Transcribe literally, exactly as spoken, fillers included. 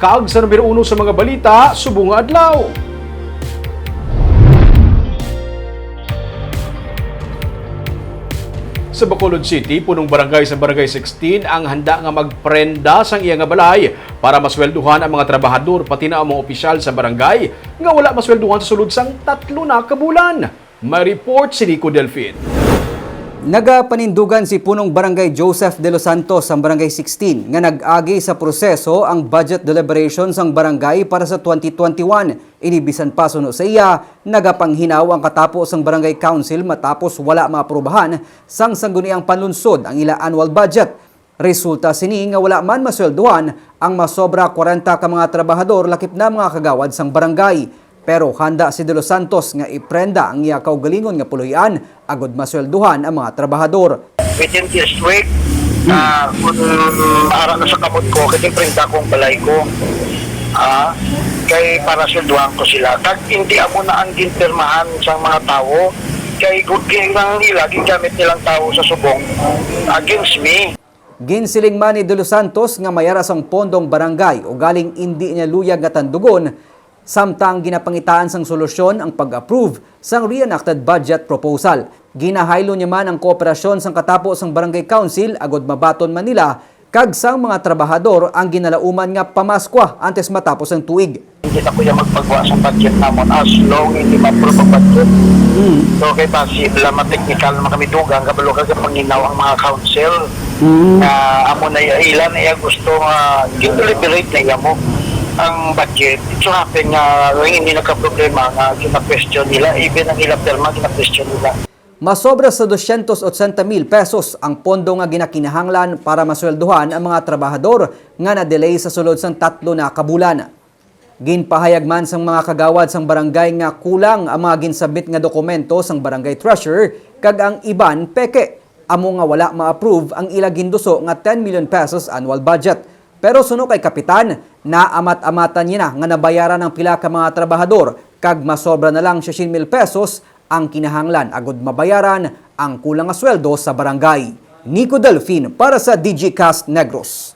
Kag sa numero uno sa mga balita subong nga adlaw. Sa Bacolod City, punong barangay sa Barangay sixteen ang handa nga magprenda sang iya nga balay para masweldohan ang mga trabahador, pati na ang mga opisyal sa barangay nga wala masweldohan sa sulod sang tatlo na ka bulan. May report si Nico Delfin. Nagapanindugan si Punong Barangay Joseph De Los Santos sang Barangay sixteen nga nag-agi sa proseso ang budget deliberation sang barangay para sa twenty twenty-one. Ini bisan pa suno sa iya, nagapanghinaw ang katapo sang Barangay Council matapos wala maaprubahan sang sangguniang panlunsod ang ila annual budget. Resulta sini nga wala man masweldohan ang masobra kwarenta ka mga trabahador, lakip na mga kagawad sang barangay. Pero handa si De Los Santos nga iprenda ang iya kaugalingon nga puloy-an agod masweldohan ang mga trabahador. Within this week, ah, kung ara na sa kamot ko, kasi prenda ko ang balay ko. Ah, kay para sweldohan ko sila. Kag hindi amo na ang ginpirmahan sang mga tawo, kay gud ang ila, gingamit nilang tawo sa subong against me. Ginsiling man ni De Los Santos nga may ara sang pondong barangay, ugaling indi niya luyag nga tandugon, samtang ginapangitaan sang solusyon ang pag-approve sang reenacted budget proposal. Ginahaylo niya man ang kooperasyon sang katapo sang Barangay Council agod mabaton man nila kag sang mga trabahador ang ginalauman nga pamaskwa antes matapos ang tuig. Hindi na kuya magpagwa sa budget namon as long hindi ma-approve ang budget. Mm. So, kay basi, wala ma-technical, makamidugang, kabalo ka, panginaw ang mga council. Mm. Nga amo na iya, ila na iya gusto nga gin-deliberate na iya mo ang budget. It so happen nga, hindi nagka-problema nga gina-question nila, even ang ila pirma, gina-question nila. Masobra sa dosyentos otsenta mil pesos ang pondo nga ginakinahanglan para masweldohan ang mga trabahador nga na-delay sa sulod sang tatlo na ka bulan. Ginpahayag man sang mga kagawad sang barangay nga kulang ang mga ginsubmit nga dokumento sang barangay treasurer kag ang iban peke, amo nga wala ma-approve ang ila ginduso nga ten million pesos annual budget. Pero suno kay Kapitan, naamat-amatan niya na nga nabayaran ang pila ka mga trabahador kag masobra na lang siyam mil pesos ang kinahanglan agud mabayaran ang kulang nga sweldo sa barangay. Nico Delfin para sa Digicast Negros.